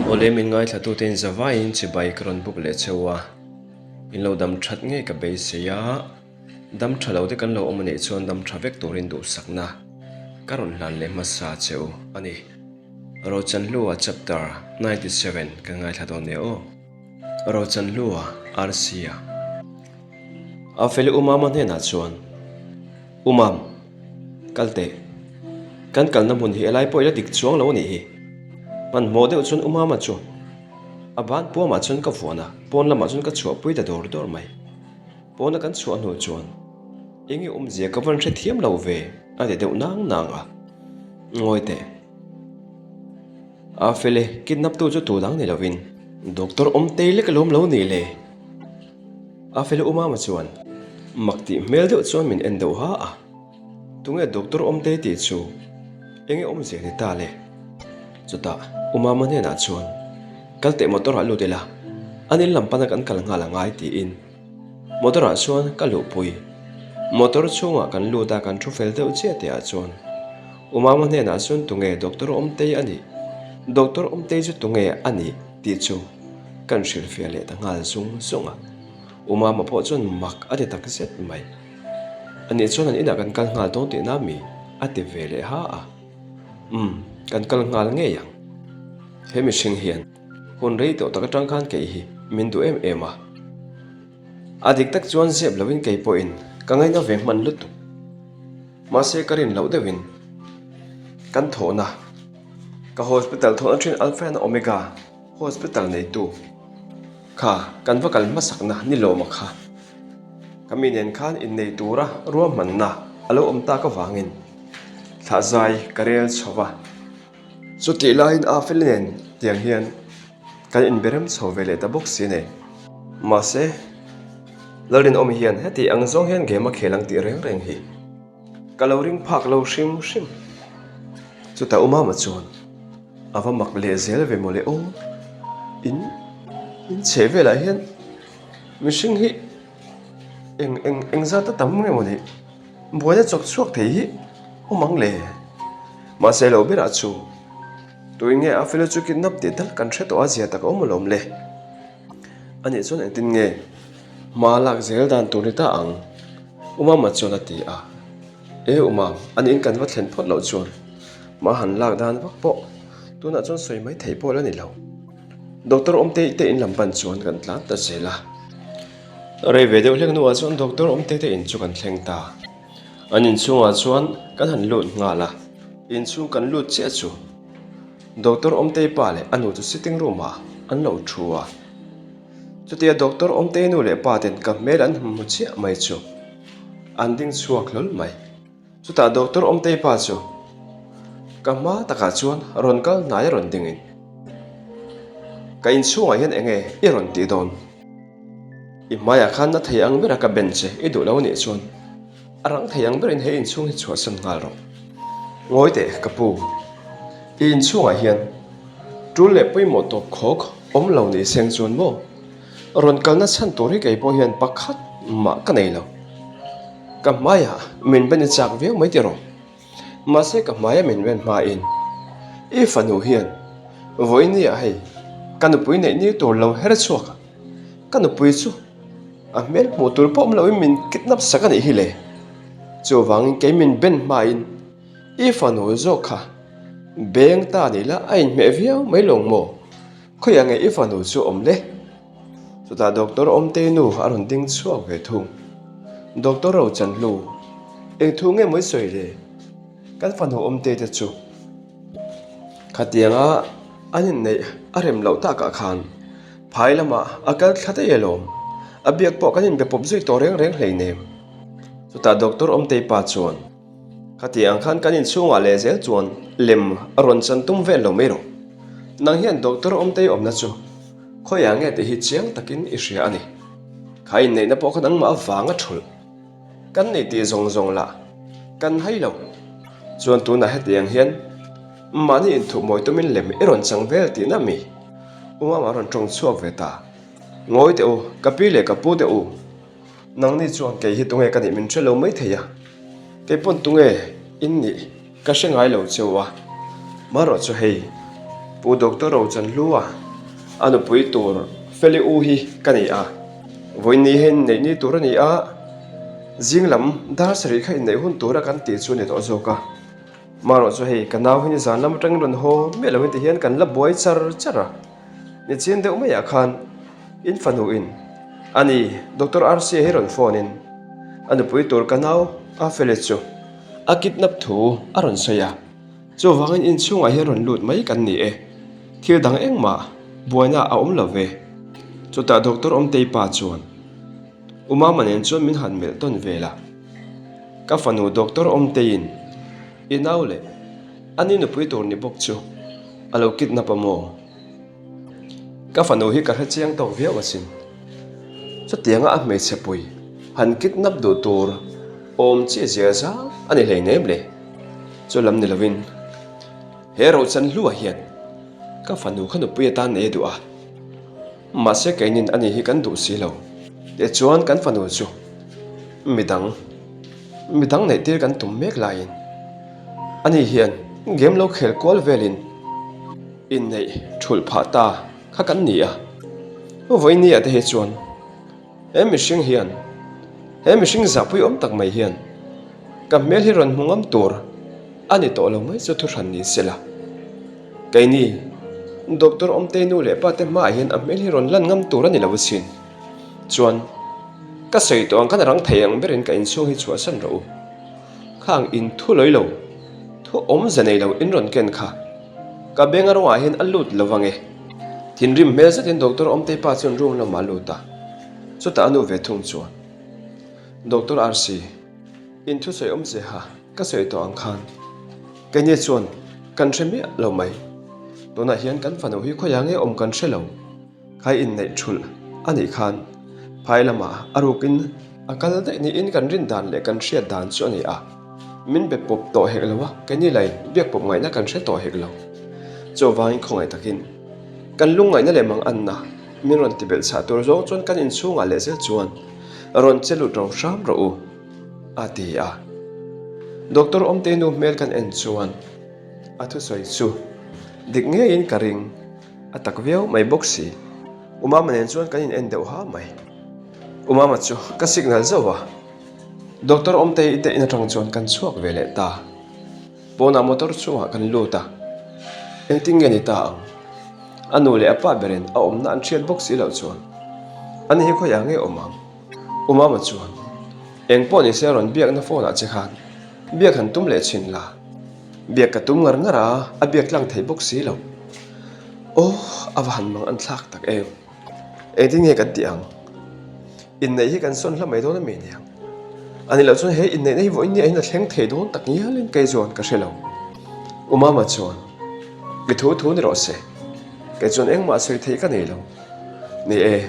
Awle min ngaithlatute in zavaiin chibai ka rawn buk leh cheu a, in lo dam that ngei ka beisei a, dam tha lo te kan lo awm anih chuan dam tha vek turin duhsakna ka rawn hlan leh hmasa cheu a ni. Rochanhlua chapter 97 kan ngaithla dawn nia aw. Rochanhlua RC-a A feli Umama hnenah chuan, Umam, kal teh. Kan kalna hmun hi helai pawh i la dik chuang lo a nih hi. Hmanhmawh deuh chuan Umama chu a ban puamah chuan ka vuan a, pawn lamah chuan ka chhuahpui ta dawr dawr mai. Pawna kan chhuah hnu chuan, Eng nge awmzia ka van hrethiam lo ve a ti deuh nang nang a. Ngawi teh. A fel e, kidnap tu chu tu dang ni lovin Doctor Awmtei lek alawm lo nih le. A fel Umama chuan mak tih hmel deuh chuan min en deuh ha a, Tunge Doctor Awmtei tih chu enge awmzia ni ta le? Chutah Umama hnenah chuan kal teh motor ah lut ila, an in lam pana kan kal nghal a ngai tiin Motor ah chuan ka luhpui. Motor chhungah kan lut a, kan thu fel deuh chiah tih ah chuan Umama hnenah chuan tunge Doctor Awmtei a nih? Doctor Awmtei chu tunge a nih tih chu kan hrilhfiah leh ta nghal zung zung a. Umama pawh chuan mak a ti tak zet mai. Anih chuan an inah kan kal nghal dawn tihna mi? a ti ve leh ha a. Umm, kan kal nghal ngei ang. He mihring hian hun rei tawh tak atang khan kei hi min duh em em a. A dik tak chuan zep loin kei pawhin ka ngaina ve hman lutuk. Mahse ka rin loh deuhin kan thawhna, ka hospital thawhna thin Alpha and Omega hospital neitu kha kan va kal hmasakna ni lawm a kha. Ka mi nen khan innei tura ruahmanna a lo awm tak avangin thlah zai ka rel chho va. Chutih laiin Afeli nen tiang hian kan inberem chho ve leh ta bawk si nei. Mahse, Lalrinawmi hian heti ang zawng hian game a khel ang tih reng reng hi ka lo ring phak lo hrim hrim. Chutah Umama chuan a va mak leh zel ve mawle aw, in in chheh velah hian mihring hi eng eng eng zat a tam nge mawni buaina chawk chhuak thei hi awm ang le. Mahse lo berah chu tuin nge a fela chu kidnap tih tal kan hre tawh a zia tak a awm alawm le. Anih chuan engtin nge hma lak zel dan tur ni ta ang? Umama chuan a ti a. E Umam, aniin kan va thlen phawt loh chuan hma han lak dan vak pawh tunah chuan sawi mai theih pawh la ni lo. Doctor Awmtei te in lam pan chuan kan tlan ta zel a. Rei ve deuh hlek hnuah chuan Doctor Awmtei te in chu kan thleng ta. An inchhungah chuan kan han lut nghal a, inchhung kan lut chiah chu Doctor Awmtei pa leh a nu chu sitting room ah an lo thu a. Chutia Doctor Awmtei nu leh pa ten ka hmel an hmu chiah mai chu an ding chhuak hlawl mai. Chutah Doctor Awmtei pa chu ka hma takah chuan rawn kal hnai a rawn dingin, Ka inchhungah hian enge i rawn tih dawn? I hmaiah khan na thei ang bera ka ben che i duh lo anih chuan a rang thei ang berin he inchhung hi chhuahsan nghal rawh. Ngawi teh ka pu, i inchhungah hian tul leh pawimawh tawp khawk awm lo ni seng chuan maw rawn kalna chhan tur hi kei pawh hian pakhat mah ka nei lo. Ka hmaiah min ben i chak viau mai tiraw? Mahse ka hmaia min ven hmain i fanu hian vawinia hei ka nupui neih ni tur lo her chhuak a, ka nupui chu a hmel hmuh tur pawh awm loin min kidnap sak a nih hi le. Chuvangin kei min ben hmain i fanu zawk kha beng ta ni la a inhmeh viau mai lo maw? Khawiah nge i fanu chu awm le? Chutah Doctor Awmtei nu a rawn ding chhuak ve thung. Doctor Rochanhlu, eng thu nge mawi sawi le? Kan fanu Awmtei te chu khatianga an inneih a rem loh takah khan phai lamah a kal thla daih alawm. A biak pawh kan inbe pawp zui tawh reng reng hleinem. Chutah Doctor Awmtei pa chuan. Khati ang khan kan inchhungah leh zel chuan lem a rawn chan tum vel lo mai rawh. Nang hian Doctor Awmtei awmna chu khawiah nge tih hi chiang takin i hria a ni. Kha inneihna pawh kha nangmah avanga thulh kan nei tih zawng zawng lah kan hai lo. Chuan tunah hetiang hian mahni inthup mawi tumin lem i rawn chang vel tihna mi? Umama a rawn tawng chhuak ve ta. Ngawi teh u, ka pi leh ka pu teh u. Nangni chuan kei hi tunge ka nih min hre lo mai thei a, kei pawn tunge in nih ka hre ngai lo cheu a, marawh chu hei. Pu Doctor Rochanhlua, a nupui tur Feli U hi ka ni a. Vawiin hi inneih ni tur a ni a, zing lam dar sarih kha inneih hun tura kan tih chu a ni tawh zawk a. Marawh chu hei ka nau hi nizan lam atangin rawn haw miah loin ti hian kan la buai char char a. Nichin deuh maiah khan in fanu in a ni Doctor Rca hi rawn phone in a nupui tur ka nau a Feli chu a kidnap thu a rawn sawi a. Chuvangin inchhungah hian rawn lut mai kan ni e. Thil dang engmah buaina a awm lo ve. Chutah Doctor Awmtei pa chuan U Mama nen chuan min han melh tawn vel a. Ka fanu Doctor Awmteiin i nau leh a ni nupui tur ni bawk chu a lo kidnap a maw? Ka fanu hi ka hre chiang tawk viau asin. Chutianga a hmeichhe pui han kidnap duh tur awm chi zia zang a ni hleinem le. Chu lam ni lovin he Rochan hlua hian ka fanu kha nupui atan nei a duh a. Mahse keinin ani hi kan duh si lo. Tichuan kan fanu chu midang midang neih tir kan tum mek laiin ani hian game lo khel kual velin inneih thulh phah ta kha kan ni a. Vawinia te hi chuan he mihring hian he mihring zahpui awm tak mai hian ka hmel hi rawn hmu ngam tur a ni tawh lo mai chu thuhran ni sela. Keini Doctor Awmtei nu leh pa te hmaah hian a hmel hi rawn lan ngam tur a ni lo asin. Chuan ka sawi tawh ang khan a rang thei ang berin ka inchhung hi chhuahsan rawh u. Khang in thu lawi lo, thu awmze nei lo in rawn ken kha ka beng a rawngah hian a lut lo vang e. Thinrim hmel zetin Doctor Awmtei pa chuan room lamah a lut a, chutah a nu ve thung chuan Doctor RC, in thusawi awmze ha ka sawi tawh ang khan keini chuan kan hre miah lo mai. Tunah hian kan fanu hi khawiah nge awm kan hre lo. Khai inneih thulh a nih khan phai lamah a rukin a kal daih niin kan rin dan leh kan hriat dan chu a ni a. Min be pawp tawh hek lo a, keini lei biak pawp ngaihna kan hre tawh hek lo. Chuvangin khawngaih takin kan lungngaihna leh mang anna min rawn ti belh chhah tur zawng chuan kan inchhungah leh zel chuan rawn che lut ro hram rawh u, a ti a. Doctor Awmtei nu hmel kan en chuan a thusawi chu dik ngeiin ka ring. A tak viau mai bawk si. U Mama nen chuan kan in en deuh ha mai. U Mama chu ka signal zauh a. Doctor Awmtei te in atang chuan kan chhuak ve leh ta. Pawnah motor chungah kan lut a. Engtin nge ni ta ang? A nu leh a pa berin a awmna an hriat bawk si loh chuan ani hi khawiah nge awm ang? U Mama chuan eng pawh ni se a rawn biakna phone ah che khan biak han tum leh chhin la. Biak ka tum ngar ngar a, a biak tlang thei bawk si lo. Aw, a va han mang an thlak tak em. Engtin nge kan tih ang? Inneih hi kan sawn hla mai dawn a mi aniang. A ni loh chuan he inneihna hi vawiin niah hian a thleng thei dawn tak ngialin kei chuan ka hre lo. U Mama chuan, I thu thu ni rawh se. Kei chuan engmah sawi theih ka nei lo. Ni e,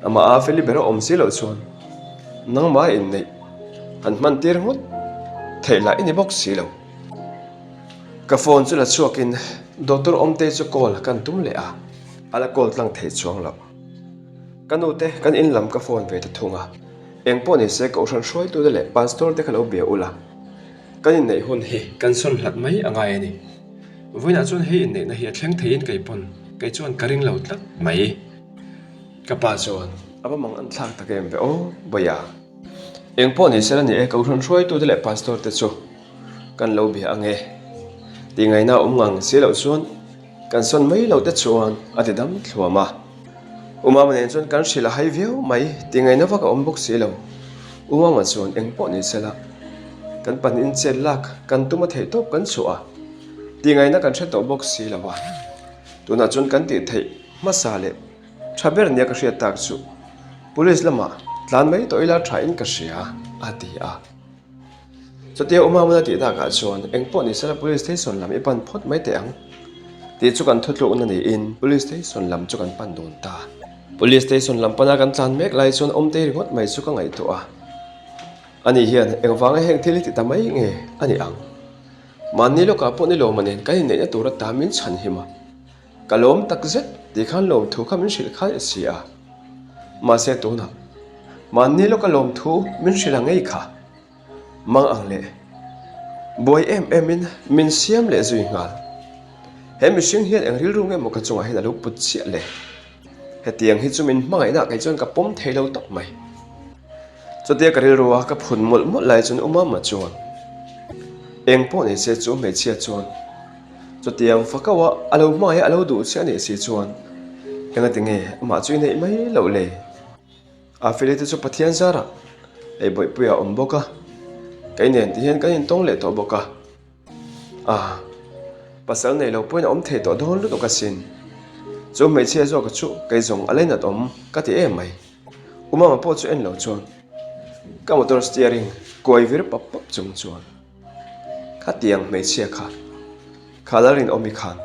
amah a feli ber a awm si loh chuan nangmah inneih han hman tir ngawt theih lah i ni bawk si lo. Ka phone chu la chhuakin Doctor Awmtei chu call kan tum leh a, a la call tlang thei chuang lo. Ka nute kan in lam ka phone ve ta thung a, eng pawh ni se Kohhran hruaitute leh Pastor te kha lo bia ula, kan inneih hun hi kan sawn hlat mai a ngai a ni. Vawiinah chuan hei inneihna hi a thleng theiin kei pawn kei chuan ka ring lo tlat mai. Ka pa chuan a va mang an thlak tak em ve aw, Bawia. Eng pawh ni se la ni e, Kohhran hruaitute leh Pastor te chu kan lo bia ang e. Tih ngaihna a awm ngang si loh chuan kan sawn mai lo te chuan a ti dam thluam a. U Mama nen chuan kan hrilh a hai viau mai tih ngaihna vak a awm bawk si lo. U Mama chuan eng pawh ni se la, kan pahnihin chet lak kan tum a theih tawp kan chhuah a, tih ngaihna kan hre tawh bawk si lo a. Tunah chuan kan tih theih hmasa leh tha ber nia ka hriat tak chu Police lamah tlan mai tawh ila tha in ka hria a ti a. Chutia U Mamuna tih takah chuan eng pawh ni sela Police Station lam i pan phawt mai teh ang tih chu kan thutlukna niin Police Station lam chu kan pan dawn ta. Police Station lam pana kan tlan mek lai chuan Awmtei ringawt mai chu ka ngaihtuah a. Ani hian engvanga heng thil hi ti ta mai nge a ni ang? Mahni lawkah pawh ni lawma nen kan inneihna tur ata min chhan him a. Ka lawm tak zet tih khan lawmthu kha min hrilh khan i si a. Mahse tunah mahni lawka lawmthu min hrilh ang ngei kha mang ang leh buai em em in min siam leh zui nghal. He mihring hian eng rilru nge maw ka chungah hian a lo put chiah le? Hetiang hi chu min hmangaihna ah kei chuan ka pawm thei lo tawp mai. Chutia ka rilru a ka phun mawlh mawlh lai chuan Umama chuan eng pawh ni se chu hmeichhia chuan chutiang fakau a a lo hmangaih a a lo duh che a nih si chuan engati nge amah chu i neih mai loh le? A feli te chu Pathian zarah ei bawihpuiah a awm bawk a, kei nen ti hian kan intawng leh tawh bawk a. A, pasal nei lo pawhin a awm thei tawh dawn lutuk asin. Chu hmeichhia zawka chu kei zawng a leinat awm ka ti em mai. U Mama pawh chu en lo chuan ka motor steering kuai vir pap pap chung chuan khatiang hmeichhia kha kha Lalrinawmi khan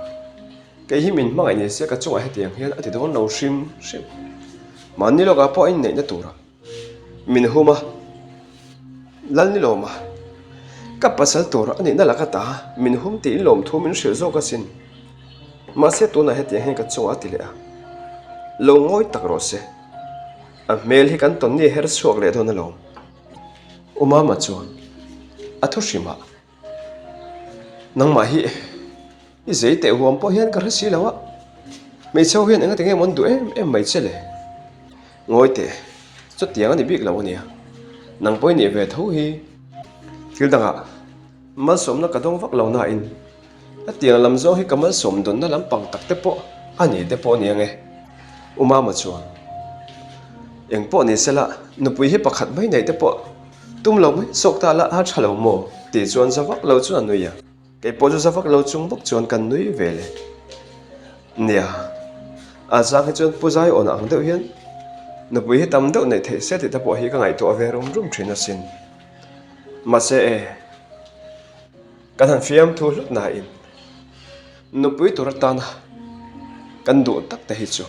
kei hi min hmangaih ni se ka chungah hetiang hian a ti dawn lo hrim hrim. Mahni lawkah pawh a inneihna turah Min hum a, Lalnilawma, ka pasal tur a nihna laka ta min hum tiin lawmthu min hrilh zawk asin. Mahse tunah hetiang hian ka chungah a ti leh a, lo ngawi tak rawh se. A hmel hi kan tawn ni her chhuak leh dawn alawm. U Mama chuan a thu hrimah, Nangmah hi i zei teh huam pawh hian ka hre si lo a, hmeichhe ho hian engati nge maw an duh em em mai che le? Ngawi teh, chutiang a ni bik lo a nia, nang pawh i nih ve tho hi. Thil dangah malsawmna ka dawng vak lo nain hetiang lam zawng hi ka malsawm dawnna lampang tak te pawh a ni te pawh a ni ang e. U Mama chuan, Eng pawh ni sela, nupui hi pakhat mai neih te pawh Tum lo mai zawk ta la a tha lo maw? tih chuan za vak lo chuan a nui a. Kei pawh chu za vak lo chung bawk chuan kan nui ve le. Nia, a zang hi chuan Pu Zaiawn ang deuh hian nupui hi tam deuh neih theih se tih te pawh hi ka ngaihtuah ve rum rum thin asin. Mahse e, kan han fiamthu hlut nain nupui tur atana kan duh tak te hi chu.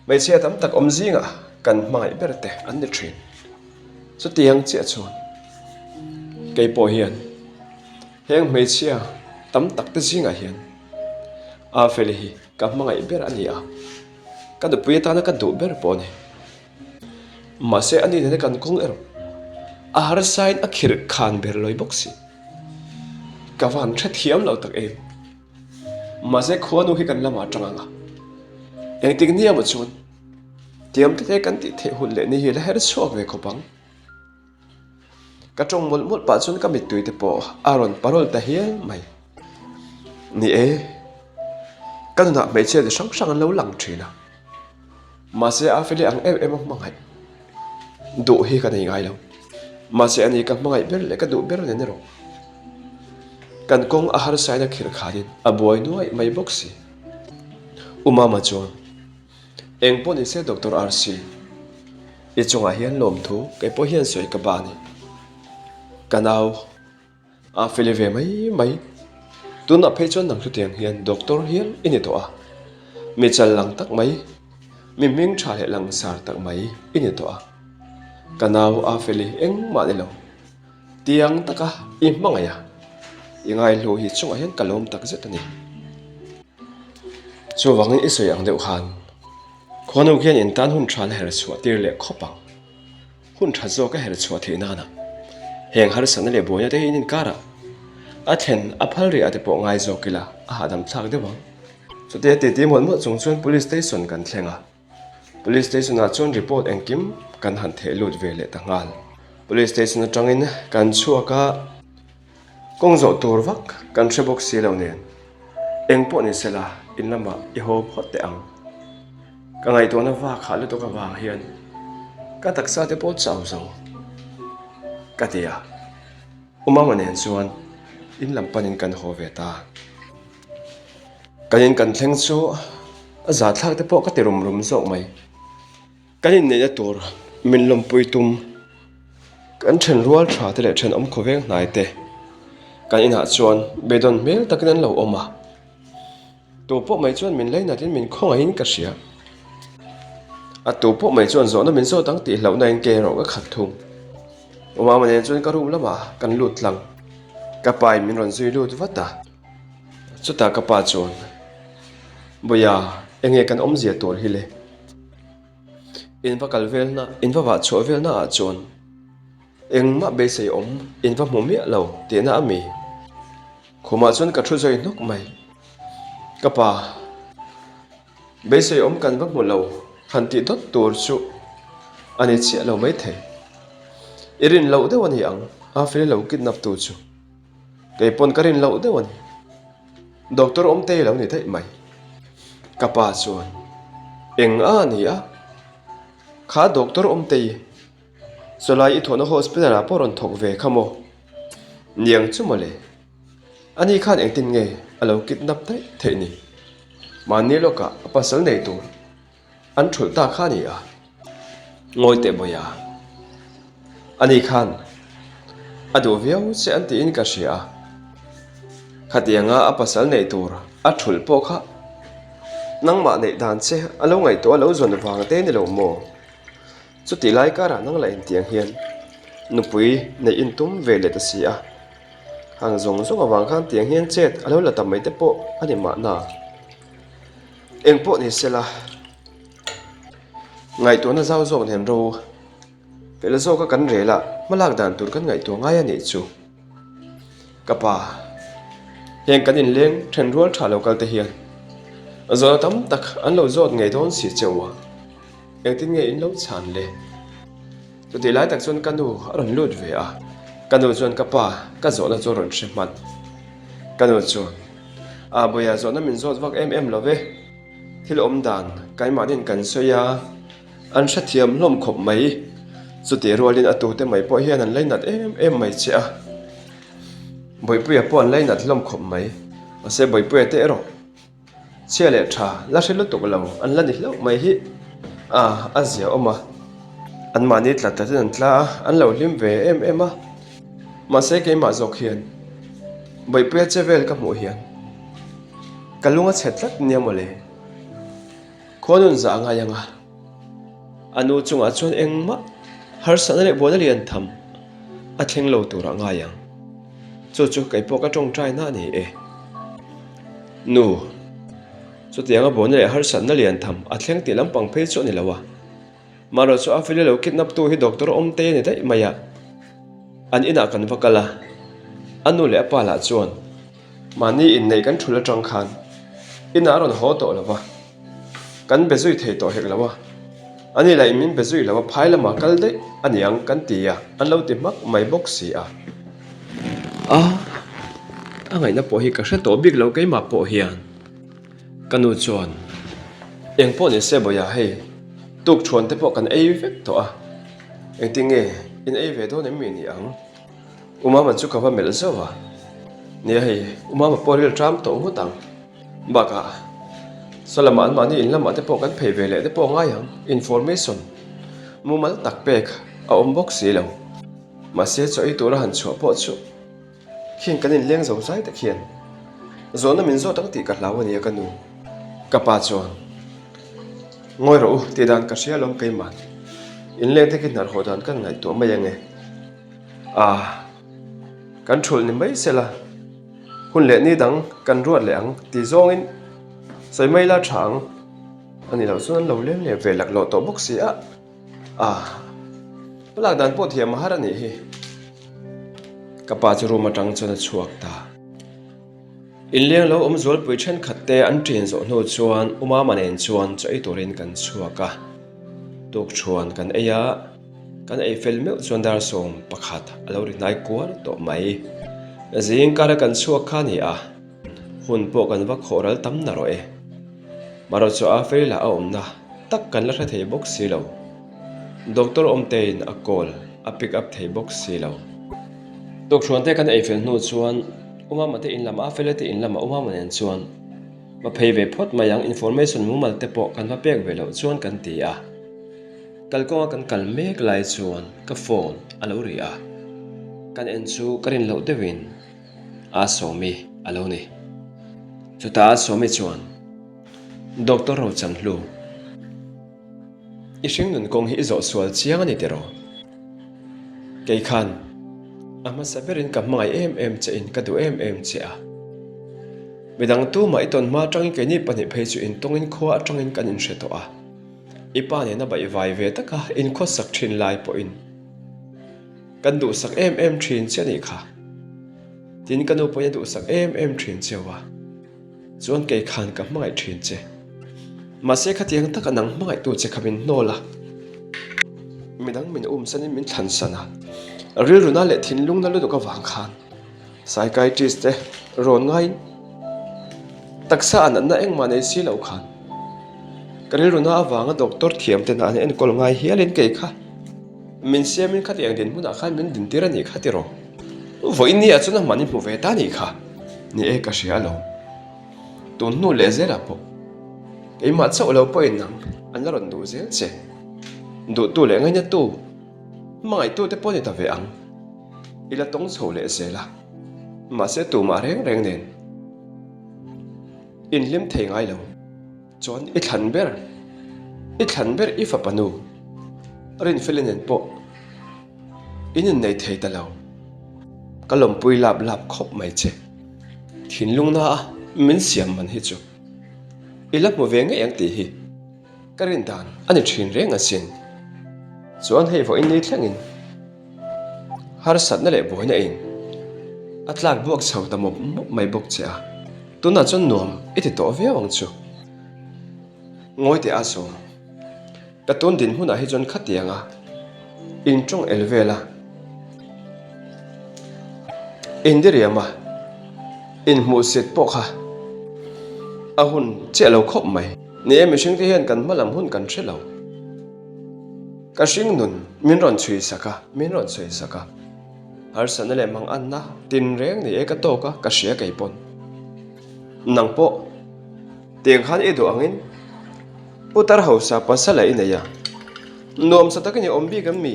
Hmeichhia tam tak awm zingah kan hmangaih ber te an ni thin. Chutiang chiah chuan kei pawh hian heng hmeichhia tam tak te zingah hian Afeli hi ka hmangaih ber a ni a, ka nupui atana ka duh ber pawh a ni. Mahse a ni nena kan kawng erawh a harsain a khirh khan ber lawi bawk si. Ka van hrethiam lo tak em. Mahse khuanu hi kan lamah atang ang a, engtik nia maw chuan tiam te te kan tih theih hun leh ni hi la her chhuak ve khawp ang. Ka tawng mawlh mawlh pah chuan ka mittui te pawh a rawn parawl ta hial mai. Ni e, ka nunah hmeichhia chi hrang hrang an lo lang thin a, mahse a feli ang em em a hmangaih duh hi ka nei ngai lo. Mahse ani ka hmangaih ber leh ka duh ber nen erawh. Kan kawng a harsain a khirh khanin a buai nuaih mai bawk si. U Mama chuan, Eng pawh ni se Doctor RC, i chungah hian lawmthu kei pawh hian sawi ka ba a ni. Ka nau a feli ve mai mai. Tunah phei chuan nang hlutiang hian doctor hial i ni tawh a, mi chal lang tak mai, mi hming tha leh langsar tak mai i ni tawh a. Ka nau a feli engmah ni lo. Tiang taka i hmangaih a, i ngaihlu hi chungah hian ka lawm tak zet a ni. Chuvangin i sawi ang deuh khan khuanu khian in tan hun tha la her chhuah tir leh khawp ang. Hun tha zawk a her chhuah theih nana heng harsatna leh buaina te hi in inkarah a thlen a phal rih ah te pawh ngai zawk ila a hahdam thlak deuh ang. Chutia titi mawlh mawlh chung chuan Police Station kan thleng a. Police Station ah chuan report engkim kan han theh lut ve leh ta nghal. Police Station atangin kan chhuak a, kawng zawh tur vak kan hre bawk si lo nen eng pawh ni sela in lamah i haw phawt teh ang. Ka ngaihtuahna vak hah lutuk avang hian ka taksa te pawh chau zo ka ti a, U Mama nen chuan in lam panin kan haw ve ta. Kan in kan thleng chu a zahthlak te pawh ka ti rum rum zawk mai. Kan inneihna tur min lawmpui tum kan then rual tha te leh thenawm khawveng hnai te kan inah chuan beidawn hmel takin an lo awm a. Tu pawh mai chuan min lainat in min khawngaihin ka hria. A tu pawh mai chuan zawhna min zawt ang tih hlauhna in ke erawh ka khat thung. Umama nen chuan ka room lamah kan lut tlang. Ka pa in min rawn zui lut vat a. Chutah ka pa chuan, Bawia, enge kan awmzia tur hi le? In va kal velna, in va vah chhuah velna ah chuan engmah beisei awm in va hmu miah lo tihna a mi? Khumah chuan ka thu zawi hnawk mai. Ka pa, beisei awm kan va hmu lo han tih dawt tur chu a ni chiah lo maithei. I rin loh deuh a ni ang, a fel lo kidnap tu chu. Kei pawn ka rin loh deuh a ni. Doctor Awmtei lo ni daih mai. Ka pa chuan, Eng a ni a? Kha Doctor Awmtei, chawlai i thawhna hospital ah pawh rawn thawk ve kha maw? Niang chu mawle. Ani khan engtin nge a lo kidnap daih theih ni? Mahni lawkah a pasal nei tur An thulh ta kha a ni a, ngawi teh bawiha. Ani khan a duh viau che an tiin ka hria a, khatianga a pasal neih tur a thulh pawh kha nangmah neih dan che a lo ngaihtuah a lo zawn vang te ni lo maw? Chutih lai karah nang lah intiang hian nupui neih intum ve leh ta si a, hang zawng zawng avang khan tiang hian chet a lo la ta mai te pawh a ni mahna. Eng pawh ni sela, ngaihtuahna zau zawk nen ro fel zawka kan rel a, hmalak dan tur kan ngaihtuah ngai a nih chu. Ka pa, heng kan inleng then rual tha lo kal te hian zawhna tam tak an lo zawt ngei dawn si cheu a, engtin nge in lo chhan le? Chutih lai tak chuan ka nu a rawn lut ve a, ka nu chuan ka pa ka zawhna chu a rawn hre hman. Ka nu chuan. A Bawia zawhna min zawt vak em em lo ve. Thil awm dan keimahniin kan sawi a, an hrethiam hlawm khawp mai. Chutih rualin a tute mai pawh hian an lainat em em mai che a. Bawihpuia pawh an lainat hlawm khawp mai. Mahse Bawihpuia te erawh chhia leh tha la hre lutuk lo an la ni hlauh mai hi a a zia awm a. Anmahni tla tlatin an tla a, an lo hlim ve em em a. Mahse keimah zawk hian Bawihpuia che vel ka hmuh hian ka lung a chhe tlat nia mawle. Khua nun zah a ngai ang a, a nu chungah chuan engmah harsatna leh buaina lian tham a thleng lo turah ngai ang. Chu chu kei pawh ka tawngtaina a ni e. Nu, chutianga buaina leh harsatna lian tham a thleng tih lampang phei chu a ni lo a. Mahrawh chu a file lo kidnap tu hi doctor awm te a ni daih mai a, an inah kan va kal a, a nu leh a pa lah chuan mahni inneih kan thul atang khan inah a rawn haw tawh lo va, kan be zui thei tawh hek lo a, ani lah in min be zui lo a phai lamah kal daih a ni ang kan ti a, an lo ti hmak mai bawk si a. A, a ngaihna pawh hi ka hre tawh bik lo keimah pawh hian. Ka nu chuan, Eng pawh ni se Bawia hei, tuk thuan te pawh kan ei vek tawh a, engtin nge in ei ve dawn em mi ni ang? U Mama chu ka va melh zauh a, Nia hei, U Mama pawh ril ṭam tawh ngawt ang. Bakah, saw lamah anmahni in lamah te pawh kan phei ve leh te pawh ngai ang, information mumal tak pek a awm bawk si lo. Mahse chaw ei tura han chhuah pawh chu. Khian kan inleng zo zai tak hian zawhna min zawt ang tih ka hlau a nia ka nu. Ka pa chuan, Ngawi rawh u, tih dan ka hria alawm keimah. Inleng te khi hnar haw dan kan ngaihtuah mai ange. Ah, kan thulh ni mai sela, hun leh ni dang kan ruat leh ang tih zawngin sawi mai la tha ang. A ni loh chuan an lo leng leh ve laklawh tawh bawk si a. Ah, ka lak dan pawh thiam a har a nih hi. Ka pa chu room atang chuan a chhuak ta. Inleng lo awm zualpui thenkhat te an ṭin zawh hnu chuan U Mama nen chuan chaw ei turin kan chhuak a. Tukṭhuan kan ei a, kan ei fel meuh chuan dar 11 a lo ri hnai kuar tawh mai. Zing kara kan chhuak kha a ni a, hun pawh kan va khawh ral tam na rawh e. Marawh chu a fel lah a awmna tak kan la hre thei bawk si lo. Doctor Awmteiin a call a pick up thei bawk si lo. Tukhruan te kan ei fel hnu chuan U Mama te in lamah a fela te in lamah U Mama nen chuan va phei ve phawt mai ang information mumal te pawh kan va pek ve loh chuan kan ti a. Kalkawnga kan kal mek lai chuan ka phone a lo ri a, kan en chu ka rin loh deuhin A Sawmi a lo ni. Chutah A Sawmi chuan Doctor Rochanhlu, I hringnun kawng hi i zawh sual chiang a ni tiraw? Kei khan a hmasa berin ka hmangaih em em che in ka duh em em che a. Midang tumah i tawn hma atangin keini pahnih phei chu intawngin khua atangin kan inhre tawh a. I pa nena baihvai ve taka inkhawsak thin lai pawhin kan duhsak em em thin che a nih kha. Tin ka nu pawhin a duhsak em em thin cheu a. Chuan kei khan ka hmangaih thin che. Mahse khatiang taka nang hmangaihtu che kha min hnawl a. Midang min umsanin min thlansan a. Rilruna leh thinlungna lutuk avang khan psychiatrist te rawn ngaiin taksa a natna engmah nei si lo khan ka rilruna avanga doctor thiam tena an enkawl ngai hialin kei kha min siamin khatiang dinhmunah khan min dintir a nih kha tiraw. Vawiin ni ah chuan a hman i hmu ve ta nih kha. Ni e ka hria alawm. Tun hnu leh zelah pawh keimah chauh lo pawhin nang an la rawn duh zel che. Duhtu leh ngainatu, hmangaihtu te pawh ni ta ve ang. I la tawng chho leh zel a. Mahse tumah reng reng nen inhlim thei ngai lo. Chuan i thlan ber, i thlan ber i fapa nu Rinfeli nen pawh in innei thei ta lo. Ka lawmpui lap lap khawp mai che. Thinlungna a min siam man hi chu i la hmu ve ngei ang tih hi ka rin dan a ni thin reng asin. Chuan hei vawiin ni thlengin harsatna leh buaina in a tlak buak chho ta mawp mawp mai bawk che a, tunah chuan nuam i ti tawh viau ang chu. Ngawi teh a sawm. Ka tun dinhmunah hi chuan khatiang a in tawng el vel a, in diriam a, in hmuhsit pawh kha a hun chiah lo khawp mai. Ni e, mihringte hian kan hma lam hun kan hre lo. Ka hring nun min rawn chhui sak a, min rawn sawi sak a. Harsatna leh manganna tinreng ni e ka tawk a, ka hria kei pawn. Nang pawh tiang khan i duh angin Putar hausa pasal a i nei a, nuamsa takin i awm bik em mi?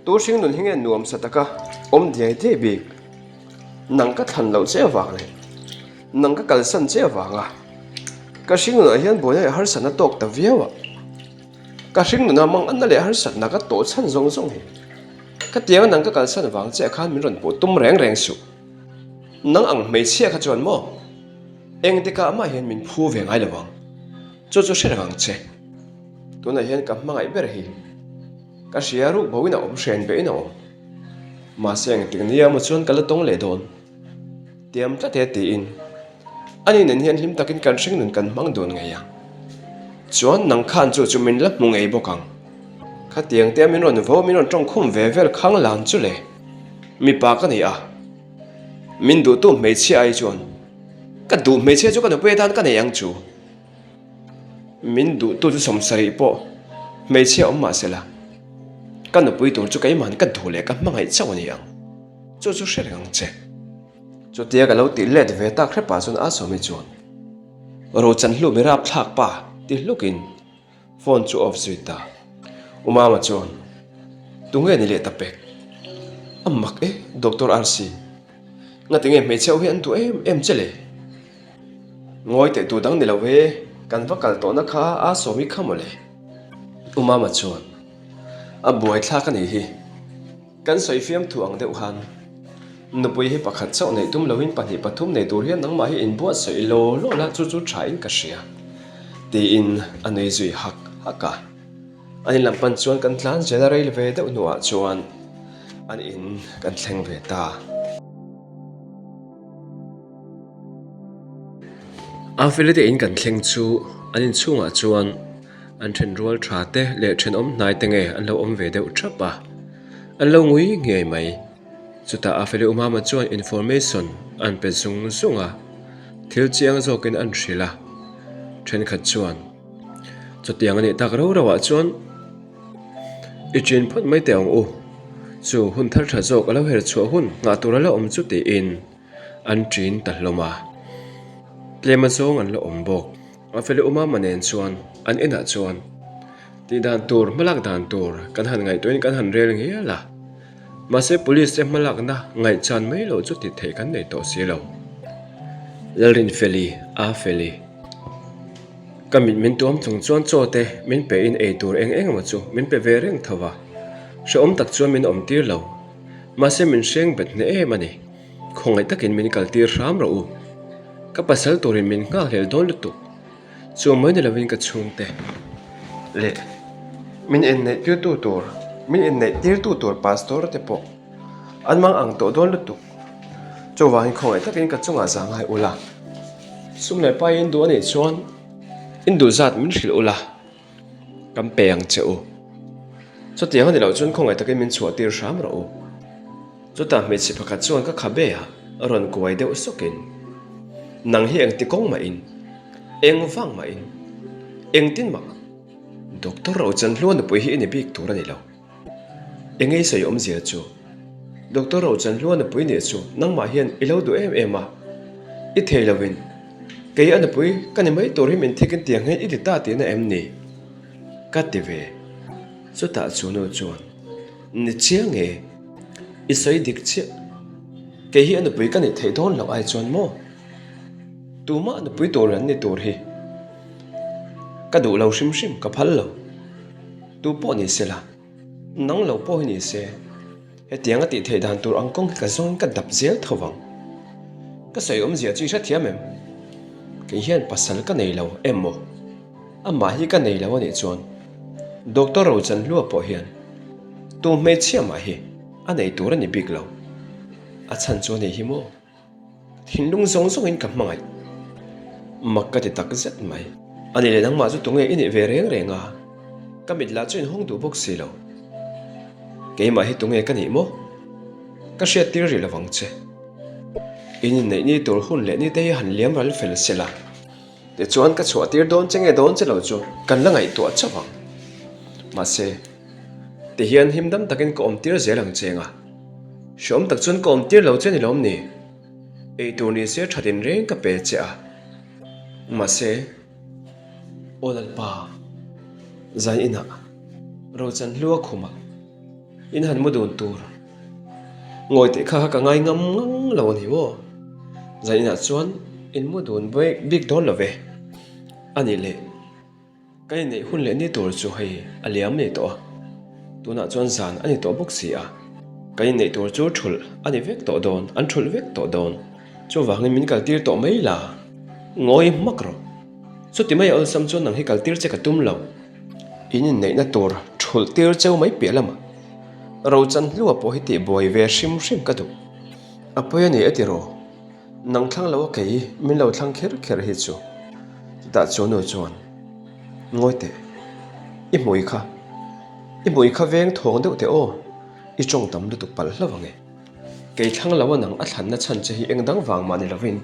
Tu hring nun hi nge nuamsa taka awm diai diai bik? Nang ka thlan loh che avang leh nang ka kalsan che avanga ka hring nunah hian buaina leh harsatna tawk ta viau a, ka hring nuna manganna leh harsatna ka tawh chhan zawng zawng hi ka tianga nang ka kalsan vang che khan min rawn puh tum reng reng suh. Nang ang hmeichhia kha chuan maw? Engtikah mah hian min phu ve ngai lo ang. Chu chu hre reng ang che. Tunah hian ka hmangaih ber hi. Ka hria ruk bo in a awm, hren beh in a awm. Mahse engtik nia maw chuan ka la tawng leh dawn. Tiam tlat e tiin ani nen hian hlim takin kan hring nun kan hmang dun ngei ang. Chuan nang khan chu chu min la hmu ngei bawk ang. Khatiang te a min rawn vo, min rawn tawngkhum ve vel khang lan chu le. Mipa ka ni a. Min duhtu hmeichhia ai chuan ka duh hmeichhia chu ka nupui atan ka nei ang chu. Min duhtu chu sawmsarih pawh hmeichhia awm mah sela, ka nupui tur chu keimahn ka duh leh ka hmangaih chauh a ni ang. Chu chu hre reng ang che. Chutia ka lo tih let ve tak hrepah chuan a sawmi chuan Rochanhlu mi rapthlak pa ti hlukin Phone chu off zui ta. U Mama chuan, Tunge ni leh ta pek? A mak e, Doctor RC. Ngati nge hmeichhe ho hi an duh em em che le? Ngawi teh tu dang ni lo e, kan va kal tawhna kha a sawmi kha mawle. U Mama chuan, A buaithlak a nih hi. Kan sawi fiamthu ang deuh khan nupui hi pakhat chauh neih tum loin pahnih pathum nei tur hian nangmah hi inbuatsaih law law la chu chu thain ka hria tiin a nui zui hak hak a. An in lam pan chuan kan tlan zel a rei ve deuh hnuah chuan an in kan thleng ve ta. Afeli te in kan thleng chu an inchhungah chuan An thenrual tha te leh thenawm hnai te nge an lo awm ve deuh thap a, an lo ngui ngei mai. Chutah a Feli Umama chuan information an pe zung zung a, thil chiang zawkin an hrilh a. Thenkhat chuan, Chutiang a nih tak rau rauah chuan i chin phawt mai teh ang u, chu hun thar tha zawk a lo her chhuah hun nghah tur a la awm chu tiin an ṭin ta hlawm a. Tlem azawng an la awm bawk. A feli Umama nen chuan an inah chuan tih dan tur, hmalak dan tur kan han ngaihtuahin kan han rel ngial a. Mahse police te hmalakna ngaihchan mai loh chu tih theih kan nei tawh si lo. Lalrinfeli, A Feli. Ka mit min tuam chung chuan chaw te min pe in ei tur eng eng emaw chu min pe ve reng tho va. Hrehawm tak chuan min awm tir lo. Mahse min hreng bet hneh em a ni. Khawngaih takin min kaltir hram rawh u. Ka pasal turin min nghakhlel dawn lutuk. Chu mai ni lovin ka chhungte leh min inneih tirtu tur, min inneih tirtu tur pastor te pawh an mang ang tawh dawn lutuk. Chuvangin khawngaih takin ka chungah za ngai ula. Sum leh pai in duh a nih chuan in duh zat min hrilh ula, kan pe ang che u. Chutiang a ni loh chuan khawngaih takin min chhuah tir hram rawh u. Chutah hmeichhe pakhat chuan ka khabe ah rawn kuai deuh sawkin, Nang hi engti kawng mahin, eng vang mahin, engtin mah Doctor Rochanhlua nupui hi i ni bik tur a ni lo. Engei sawi awmzia chu, Doctor Rochanhlua nupui nih chu nangmah hian i lo duh em em a, i thei lovin kei a nupui ka ni mai tur hi min thikin tiang hian i ti ta tihna em ni? Ka ti ve. Chutah chu nu chuan, Ni chiang e, i sawi dik chiah. Kei hi a nupui ka nih theih dawn loh ai chuan maw? Tumah nupui tur an ni tur hi ka duh lo hrim hrim, ka phal lo. Tu pawh ni se la, nang lo pawh hi ni se, hetiang a tih theih dan tur ang kawng hi ka zawngin ka dap zel tho vang. Ka sawi awmzia chu i hrethiam em? Kei hian pasal ka nei lo em maw? Amah hi ka nei lo a nih chuan Doctor Rochanhlua pawh hian tu hmeichhia mah hi a nei tur a ni bik lo. A chhan chu a ni hi maw? Thinlung zawng zawngin ka hmangaih. Mak ka ti tak zet mai. A ni leh nangmah chu tunge i nih ve reng reng a? Ka mit lah chu inhawng duh bawk si lo. Keimah hi tunge ka nih maw? Ka hriat tir rih lovang che. In inneih ni tur hun leh ni te hi han liam ral fel se la. Tichuan ka chhuah tir dawn che nge dawn che lo chu kan la ngaihtuah chauh ang. Mahse, tihian himdam takin ka awm tir zel ang che nga. Hreawm tak chuan ka awm tir lo che ni lawm ni? Eitur ni se that in reng ka pe che a. Mahse, Aw Lalpa, zan inah Rochan hlua khumah in han mu dun tur ngawi teh kha kha ka ngai ngam ngang lo a ni maw? Zan inah chuan in mu dun bik dawn lo ve. A nih leh. Ka inneih hun leh ni tur chu hei a liam nei tawh a, tunah chuan zan a ni tawh bawk si a, ka inneih tur chu thulh a ni vek tawh dawn, an thulh vek tawh dawn. Chuvangin min kaltir tawh mai la, ngawi hmak rawh. Chuti mai a awlsam chuan nang hi kaltir che ka tum lo. In inneihna tur thulh tir cheu mai piah lamah Rochan hlua pawh hi tihbuai ve hrim hrim ka duh. A pawi a ni e tiraw? Nang thlang lo a kei min lo thlang kher kher hi chu. Chutah chu nu chuan, Ngawi teh, i hmui kha, i hmui kha veng thawng deuh teh aw, i tawng tam lutuk palh hlauh ang e. Kei thlang lo a nang a thlanna chhan che hi eng dang vang mah ni lovin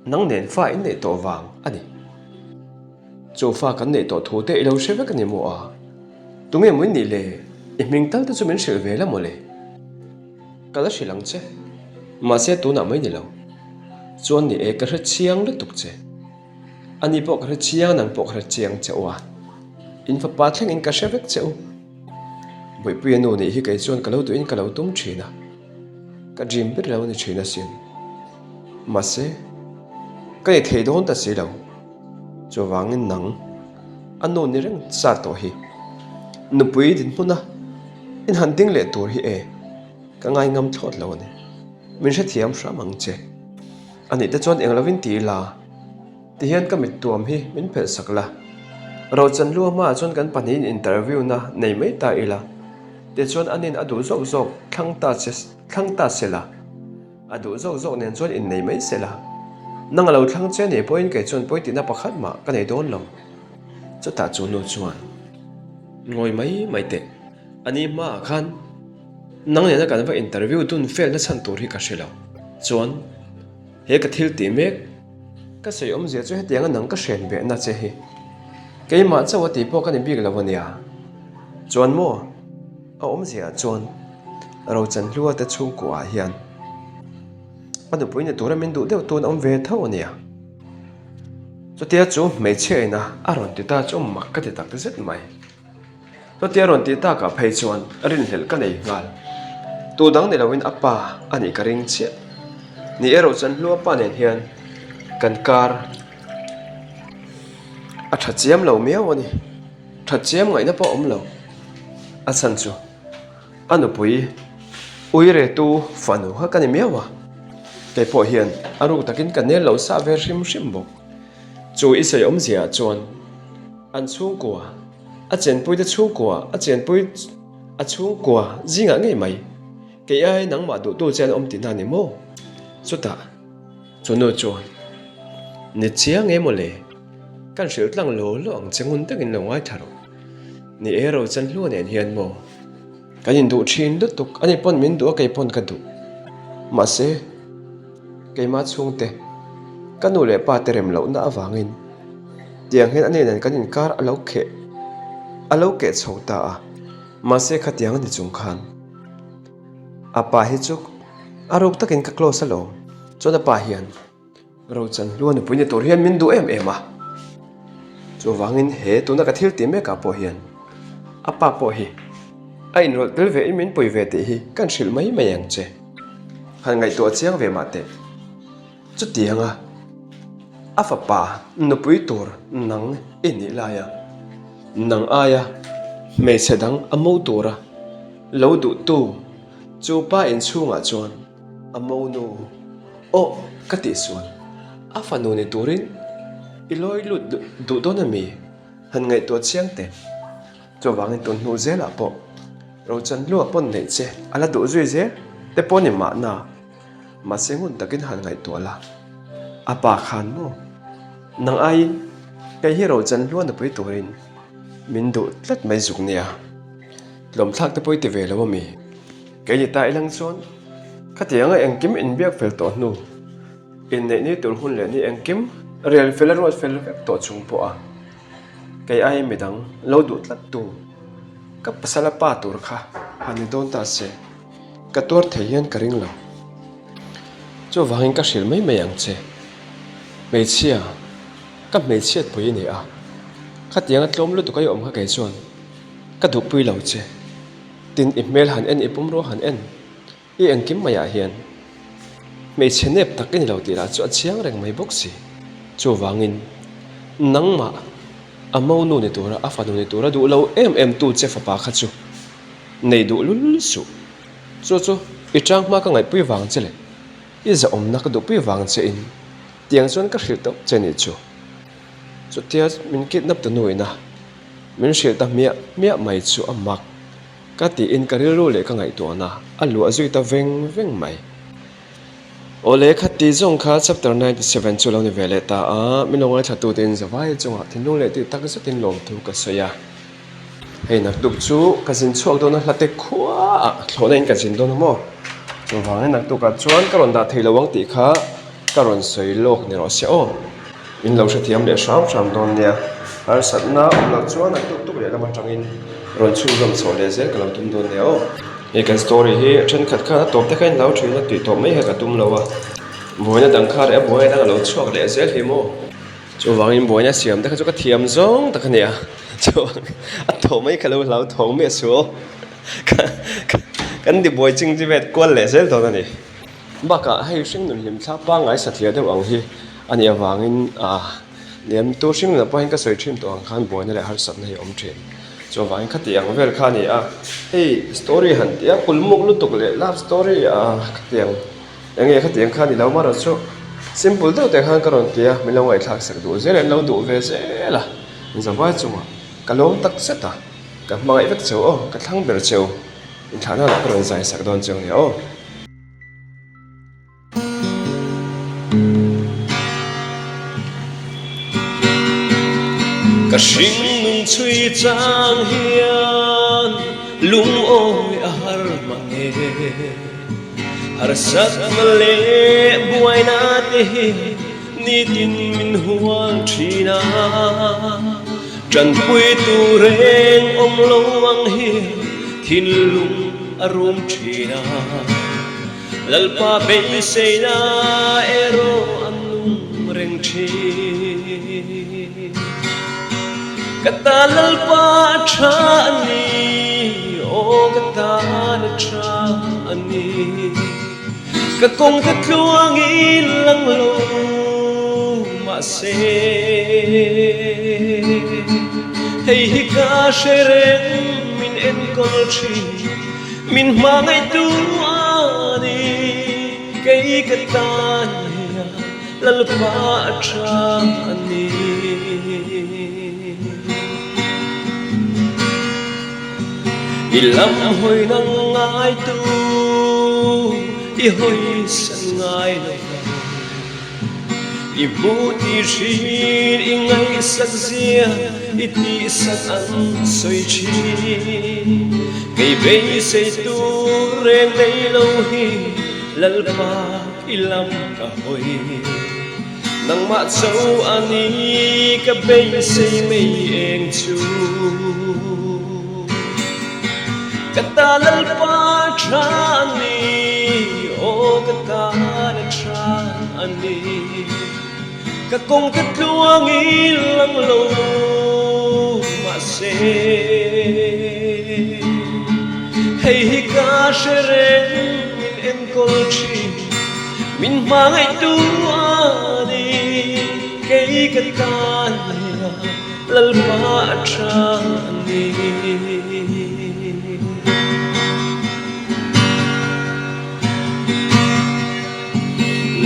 nang nen fa in neih tawh vang a ni. Chu fa kan neih tawh thu te i lo hre vek a ni maw a? Tunge maw i nih le? I hming tal te chu min hrilh ve la maw le? Ka la hrilh ang che. Mahse tunah mai ni lo. Chuan ni e ka hre chiang lutuk che. Ani pawh ka hre chiang nang pawh ka hre chiang che u a. In fapa thlengin ka hre vek che u. Bawihpuia nu nih hi kei chuan ka lo duhin ka lo tum thin a. Ka dream ber lo ni thin asin. Mahse ka ni thei dawn ta si lo. Chuvangin nang a nu ni reng sa tawh hi. Nupui dinhmuna in han ding leh tur hi e, ka ngai ngam thlawt lo a ni. Min hrethiam hram ang che. A nih te chuan eng lovin ti ila, tihian ka mittuam hi min phelh sak la. Rochan lu hmaah chuan kan pahnihin interview na nei mai ta ila, tichuan anin a duh zawk zawk thlang ta che thlang ta se la. A duh zawk zawk nen chuan innei mai se la, nang a lo thlang che nih pawhin kei chuan pawi tihna pakhat mah ka nei dawn lo. Chutah chu nu chuan, Ngawi mai mai teh, a ni hmaah khan nang nena kan va interview dun felna chhan tur hi ka hre lo. Chuan, he ka thil tih mek, ka sawi awmzia chu hetianga nang ka hren behna che hi keimah chauh a tih pawh ka ni bik lo a nia. Chuan maw? A awmziaah chuan Rochanhlua te chhungkuaah hian a nupui ni tura min duh deuh tun awm ve tho a nia. Chutia chu hmeichhia ina a rawn ti ta chu mak ka ti tak zet mai. Chutia rawn tih takah phei chuan rinhlelh ka nei nghal. Tu dang ni loin a pa a nih ka ring chiah. Ni e Rochanhlua pa nen hian kan kar a tha chiam lo miau a ni. That chiam ngaihna pawh a awm lo. A chhan chu a nupui uiretu fanu kha ka ni miau a, kei pawh hian a ruk takin ka nel lo sah ve hrim hrim bawk. Chu i sawi awmziaah chuan an chhungkua, a chenpuite chhungkua, a chenpui a chhungkua zingah ngei mai kei ai nangmah duhtu che an awm tihna a ni maw? Chutah. Chu nu chuan. Ni chiang e mawle, kan hrilh tlang law law ang che ngun takin lo ngaithla rawh. Ni e Rochanhlua nen hian maw? Kan induh thin lutuk, ani pawn min duh a kei pawn ka duh. Mahse, keimah chhungte, ka nu leh pa te rem lohna avangin tiang hian ani nen kan inkar a lo kheh, a lo keh chho ta a. Mahse khatiang a ni chung khan a pa hi chu a ruk takin ka close alawm. Chuan a pa hian. Rochanhlua nupui ni tur hian min duh em em a, chuvangin he tuna ka thil tih mekah pawh hian a pa pawh hi a inrawlh tel ve in min pui ve tih hi kan hrilh mai mai ang che. Han ngaihtuah chiang ve mah teh. Chutianga a fapa nupui tur nang i nih laia nang aia hmeichhe dang a mo tura lo duhtu chu pa inchhungah chuan A monu, Aw, ka tih sual. A fanu ni turin i lawi lut duh dawn a mi? Han ngaihtuah chiang teh. Chuvangin tun hnu zelah pawh Rochanhlua pawn neih che a la duh zui zel te pawh ni mahna. Mahse ngun takin han ngaihtuah la. A pa khan maw? Nang aiin kei hi Rochanhlua nupui turin min duh tlat mai zuk nia. Tlawmthlak te pawh i ti ve lo a mi? Kei ni ta ilang chuan khatianga engkim inbiak fel tawh hnu, inneih ni tur hun leh ni engkim rel fel a ruat fel vek tawh chung pawha kei aiin midang lo duh tlat tu ka pasal a pa tur kha han ni dawn ta se, ka tuar thei hian ka ring lo. Chuvangin ka hrilh mai mai ang che, hmeichhia, ka hmeichhiat pui i ni a, khatianga tlawm lutuk a i awm kha kei chuan ka duhpui lo che. Tin, i hmel han en, i pumrua han en, i engkim maiah hian hmeichhe nep tak i ni lo tih lah chu a chiang reng mai bawk si. Chuvangin, nangmah a monu ni tura, a fanu ni tura duh lo em em tu che fapa kha chu nei duh lul suh. Chu chu i tang hma ka ngaihpui vang che leh i zahawmna ka duhpui vang che in tiang chuan ka hrilh tawp che nih chu. Chutia min kidnap tu nu ina Min hrilh ta hmiah hmiah mai chu a mak ka tiin ka rilru leh ka ngaihtuahna a luah zui ta veng veng mai. Awle khati zawng kha chapter 97 chu lo ni ve leh ta a, min lo ngaithla tute in zavai chungah thinlung leh tih tak zetin lawmthu ka sawi a. Hei naktuk chu ka zin chhuak dawn a hlate khuaah thlawhna in ka zin dawn a maw? Chuvangin naktukah chuan ka rawn dah thei lo ang tih kha Ka rawn sawi lawk ni rawh se aw. Min lo hrethiam leh hram hram dawn nia. Harsatna awm loh chuan a tuk tuk leh lam atangin rawn chhunzawm chhoh leh zel ka lo tum dawn nia aw. Hei kan story hi thenkhat khan a tawp te kha in lo thin a tih tawp mai hi ka tum lo a. Buaina dang kha reh a buaina dang a lo chhuak leh zel hi maw. Chuvangin buaina siam te kha chu ka thiam zawng tak a nia. Chuan a tawp mai kha lo hlauthawng miah suh aw. Kan ti buai ching chi vet kual leh zel dawn a ni. Bakah hei hringnun hlimthla pangngai satliah deuh ang hi a nih avangin ah liam tu hringnunah pawh hian ka sawi thin tawh ang khan buaina leh harsatna hi a awm thin. Chuvangin khati ang vel kha a ni a, hei story han tih a kulmuk lutuk leh love story ah khatiang eng nge khatiang kha a ni lo marawh chu simple deuh te khan ka rawn ti a, min lo ngaihthlak sak duh zel an lo duh ve zel a, zavai chungah ka lawm tak zet a, ka hmangaih vek cheu aw, ka thlang ber cheu. Inthlahna lah ka rawn zai sak dawn chiang nia aw. Ka hringnun chhui chang hian lungawi a har mange. Harsatna leh buaina te hi nitin min hual thin a. Tanpui tur reng awm lo ang hi thinlung a rum thin a, Lalpa beiseina erawh a nung reng thin. Ka tan Lalpa a tha a ni, aw ka tan a tha a ni. Ka kawng ka tluangin lang lo mahse hei hi ka hre reng min enkawl thin min hmangaihtu a ni kei ka tan hian Lalpa a tha a ni. I lam hawi nang ngai tu i hawi san ngai lo vang. I hmuh tih hrin i ngaihsak zia i tihsak an sawi thin. Kei beisei tur reng nei lo hi Lalpa i lam ka hawi. Nangmah cho a ni ka beisei mai eng chu. Ka ta Lalpa tha a ni, aw ka tan a tha a ni. Ka kawng ka tluang i lang lo mahse hei hi ka hre reng min enkawl thin min hmangaihtu a ni kei ka tan a Lalpa a tha a ni.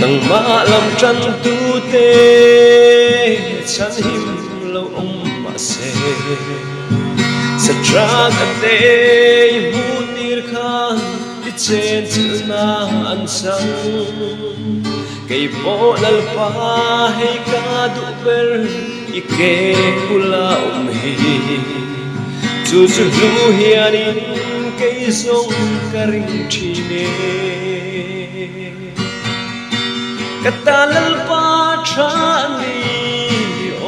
Nangmah lam ṭantute chhanhim lo awm mahse, Saṭha ka te i hmuh tir khan i chenchilhna an chang. Kei pawh Lalpa hei ka duh ber i ke bula awm hi. Chu chu hlu hianin kei zawng ka ring thin e. Ka ta Lalpa tha a ni,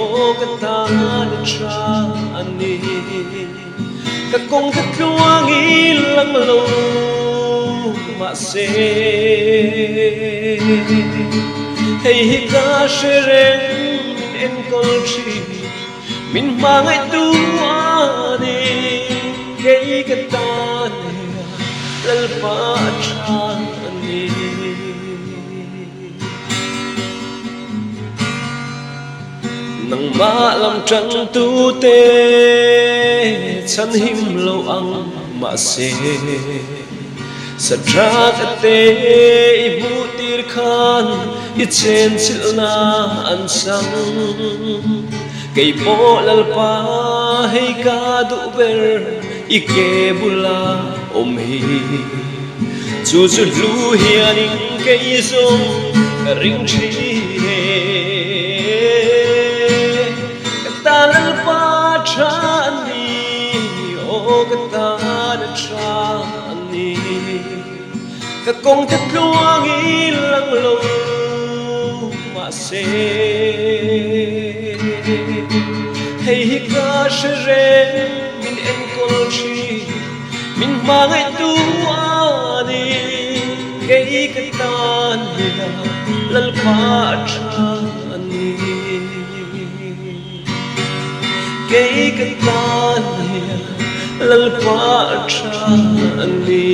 aw ka tan a tha a ni. Ka kawng ka tluang i lang lo mahse hei hi ka hre reng min enkawl thin min hmangaihtu a ni kei ka tan Lalpa a tha a ni. Nangmah lam ṭantute chhanhim lo ang mahse, Saṭha ka te i hmuh tir khan i chenchilhna an chang. Kei pawh Lalpa hei ka duh ber i ke bula awm hi. Chu chu hlu hianin kei zawng ka ring thin e. Ka ta Lalpa tha a ni, aw ka tan a tha a ni. Ka kawng te tluang i lang lo mahse hei hi ka hre reng min enkawl thin. Min hmangaihtu a ni, kei ka tan hian Lalpa a tha a ni. Kei ka tan hian Lalpa a tha a ni.